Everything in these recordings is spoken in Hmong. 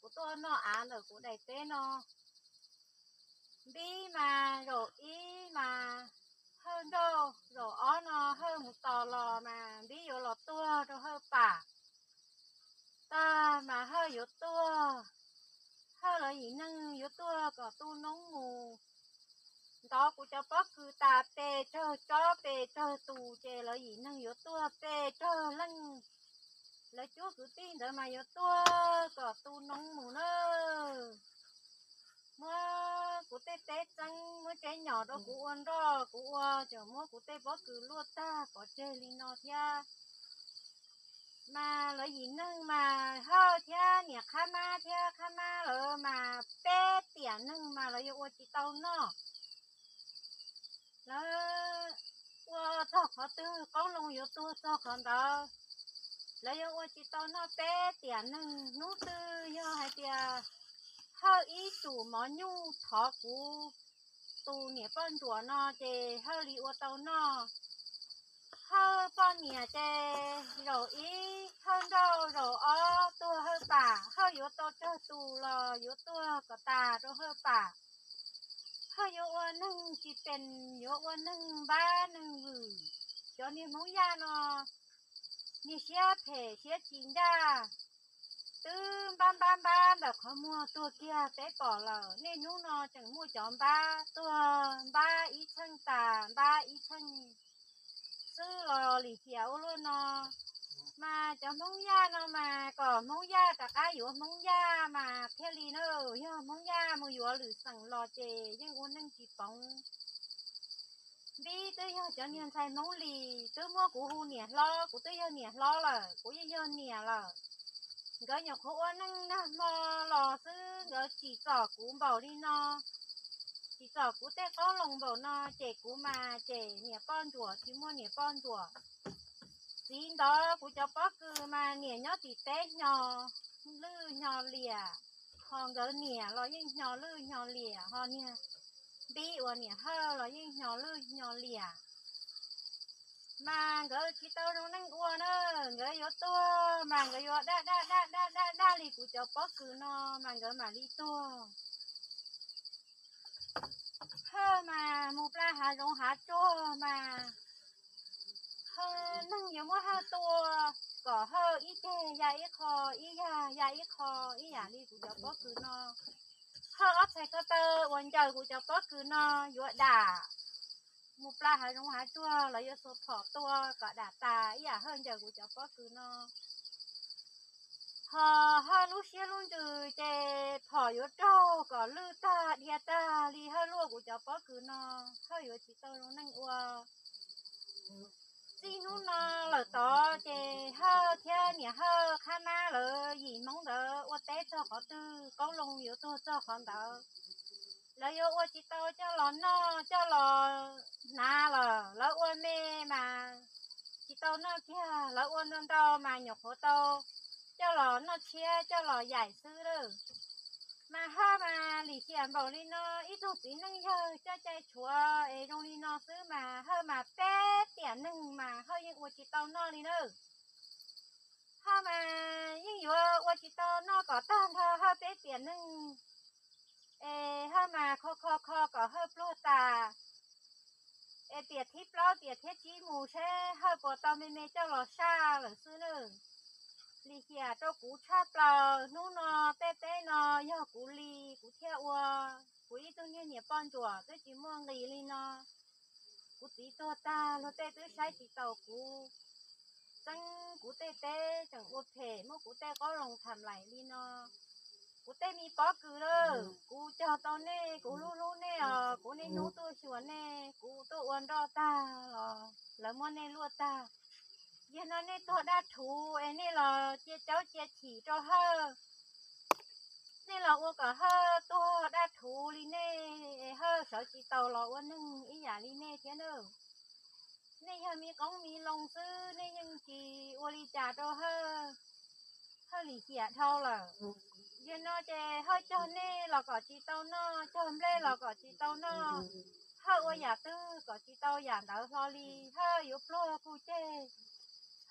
kuv tuaj noj av ntawm kuv daim teb no. Npib mas zaum ib mas Hawj nrauj, zaum ob no Hawj mus tos los mas Npib yuav los tuag rau Hawj pam. Tag mas Hawj yuav tuag, Hawj lawv yim neeg yuav tuag kom tu noob mus. Ntov kuv cov pob kws tas pes tsawg tsob pes tsawg tus ces lawv yim neeg yuav tuag pes tsawg leej. Lawv cuab kwv tij ntawd mas yuav tuag kom tu noob mus na. Muab kuv tej teb txeeb, muab tsev nyom rau kuv ua nroj, kuv ua tseem muab kuv tej pob kws luaj tag pov tseg li no thiab. Mas lawv yim neeg mas Hawj thiab niam Qhab Mab thiab Qhab Mab lawv mas peb tiam neeg mas lawv yuav ua tsis tau noj. Lawv ua txog qhov twg qoob loo yuav tuag txog qhov ntawd. Lawv yuav ua tsis tau noj peb tiam neeg. Hnub twg yog hais tias Hawj ib tsum mov nyuj thov kuv tus niam poj ntsuam no ces Hawj li ua tau noj. Hawj poj niam ces zaum ib Hawj nrauj, zaum ob tuag Hawj pam. Hawj yuav tau tsawg tus los yuav tuag kom tas rau Hawj pam. Hawj yuav ua neeg tsis pes, yuav ua neeg npab neeg vwm. Cov niag Hmoob Yaj no niag siab phem siab tsis ncaj, twb npab npab npab ntawm qhov muag tuag kiag peb pom lawm. Niaj hnub no tseem muaj cov npab tuag, npab ib txheej tas npab ib txheej xwb los lim hiam ua luaj no. Mas cov Hmoob Yaj no mas kom Hmoob Yaj rov qab yuav Hmoob Yaj mas thiaj li na. Yog Hmoob Yaj mus yuav lwm xeem los ces yeej ua neej tsis poov. Npib twb yog cov niag ntxhais Hmoob Lis, twb muab kuv hu niam hlob, kuv twb yog niam hlob lawm, kuv yeej yog niam lawm. Nkawd nyuam qhuav ua neej nag hmo los xwb nkawd tsim txom kuv npaum li no, tsim txom kuv tej qoob loo npaum no, ces kuv mas ces niam poj ntsuam tsis muaj niam poj ntsuam. Txiv ntov kuv cov pob kws mas niam nyob tim teb hnyo lwj hnyo liam, ho nkawd niam los yeej hnyo lwj hnyo liam, ho niag Npib uas niam Hawj los yeej hnyo lwj hnyo liam. Mas nkawd tsis tau zoo neej ua na, nkawd yuav tuag mas nkawd yuav daj daj daj daj daj daj li kuv cov pob kws no mas nkawd mam li tuag. Hawj mas mus pla hav zoov hav tsuag mas, Hawj neeg yuav muab Hawj tua kom Hawj ib ceg ya ib qho, ib yag ya ib qho, ib yam li kuv cov pob kws no. Hawj ob txhais ko taw uas ncaws kuv cov pob kws no yuav dam. Mus pla hav zoov hav tsuag los yuav xuas phom tua kom dam tas ib yam Hawj ncaws kuv cov pob kws no. Ho Hawj lub siab lub ntsws ces phom yuav raug kom lwj tag dhia tag li Hawj luaj kuv cov pob kws no, Hawj yuav tsis tau zoo neej ua. Txij hnub no lawm tod ces Hawj thiab niam Hawj Qhab Mab lawv yim Hmoob ntawd ua teb txog qhov twg qoob loo yuav tuag txog qhov ntawd. Lawv yuav ua tsis tau coj los noj coj los hnav lawm, lawv ua me mas tsis tau noj kiag, lawv ua ntau ntau mas nyuam qhuav tau coj los noj tshiab coj los yaim xwb lawm. Mas Hawj mas lim hiam npaum li no, ib tug txiv neej yawg coj cai tshuav es zoo li no xwb mas Hawj mas peb tiam neeg mas Hawj yeej ua tsis tau noj li na. Hawj mas yeej yuav ua tsis tau noj kom tag nrho Hawj peb tiam neeg. Es Hawj mas kho kho kho kom Hawj pluag tas, es tiam thib plaub tiam thib tsib mus seb Hawj puas tau me me coj los saj lawm xwb na. Lim hiam rau kuv tshaj plaws, hnub no tej teb no yog kuv li, kuv thiaj ua. Kuv ib tug niag niam poj ntsuam twb tsis muaj nqis li no. Kuv txiv tuag tag luag tej twb saib tsis taus kuv, txeeb kuv tej teb tseem ua phem muab kuv tej qoob loo tham laim li no. Kuv tej me pob kws lawm, kuv cog tau nej, kuv hlub hlub nej os, kuv niaj hnub tuaj xyuas nej, kuv tuaj ua nroj tag los lawv muab nej luaj tag. Yog no nej tuag dab rhuv es nej los cia caub cia chim rau Hawj, nej los ua kom Hawj tuag dab rhuv li nej es Hawj sawv tsis taus los ua neeg ib yam li nej thiab na. Nej yog me qoob me loo xwb, nej yeej tsis ua li cas rau Hawj, Hawj lim hiam dhau lawm. Yog no ces Hawj cog nqaij los kom tsis tau noj, cog nplej los kom tsis tau noj, Hawj ua yam twg kom tsis tau yam ntawd hlo li. Hawj yuav pluag kuj ceg,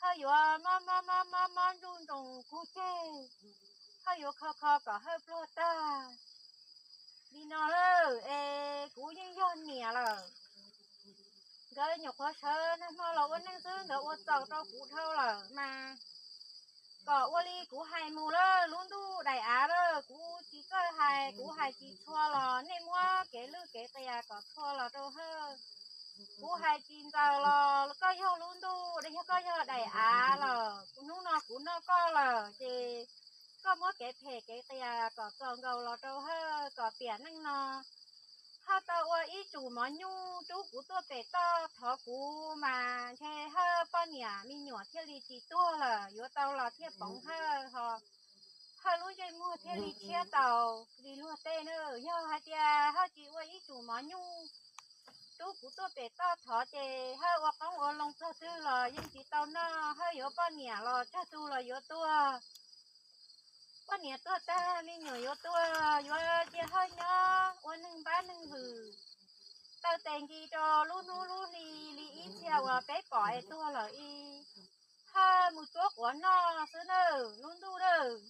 Hawj yuav mob mob mob mob mob nruj nroos kuj ceg. Hawj yuav kho kho kom Hawj pluag tag li no lawm es kuv yeej yog niam lawm. Nkawd nyuam qhuav sawv nag hmo los ua neej xwb, nkawd ua txaus rau kuv dhau lawm mas kom ua li kuv hais mus lawm, lub ntuj daim av lawm, kuv tsis txawj hais, kuv hais tsis txhua los nej muab kev lwj kev qias kom txhua los rau Hawj. Kuv hais tsis ntxaws los koj yog lub ntuj, yog koj yog daim av lawm, hnub no kuv noj koj lawm ces koj muab kev phem kev qias kom txaus nkaus los rau Hawj kom tiam neej no Hawj tau ua ib tsum mov nyuj rub kuv tuaj pem toj thov kuv mas ntshe Hawj poj niam me nyuam thiaj li tsis tuag lawm, yuav tau los thiaj poov Hawj ho Hawj lub ntsej muag thiaj li tshiab taus li luag tej na. Yog hais tias Hawj tsis ua ib tsum mov nyuj rub kuv tuaj pem toj thov ces Hawj ua qoob ua loo txog twg los yeej tsis tau noj, Hawj yuav poj niam los tsawg tus los yuav tuag, poj niam tuag tag me nyuam yuav tuag, yuav cia Hawj nyob ua neeg npab neeg hwm taw tes nki rau lub hnub lub hli li ib txhia uas peb pom es tuag lawm ib. Hawj mus tsuab quav noj xwb nawb lub ntuj nawb.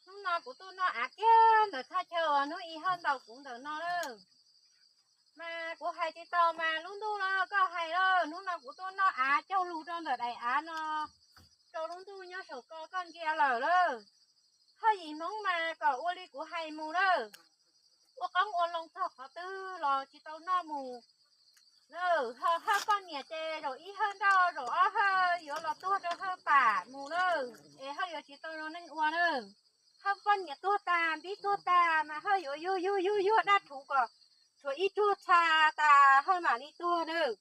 Hnub no kuv tuaj noj av kiag ntawm thaj chaw uas hnub ib Hawj ntaus kuv ntawm no lawm. Mas kuv hais tsis tau mas lub ntuj no koj hais lawm, hnub no kuv tuaj noj av cog lus rau ntawm daim av no rau lub ntuj nyob saum ko koj ntsia lawm lawm. Hawj yim Hmoob mas kom ua li kuv hais mus lawm, ua qoob ua loo txog qhov twg los tsis tau noj mus lawm. Ho Hawj poj niam ces zaum ib Hawj nrauj, zaum ob Hawj yuav los tuag rau Hawj pam mus lawm es Hawj yuav tsis tau zoo neej ua lawm. Hawj poj niam tuag tag, npib tuag tag mas Hawj yuav yuag yuag yuag yuag dab rhuv kom tshuav ib tsuag txha tas Hawj mam li tuag nawb.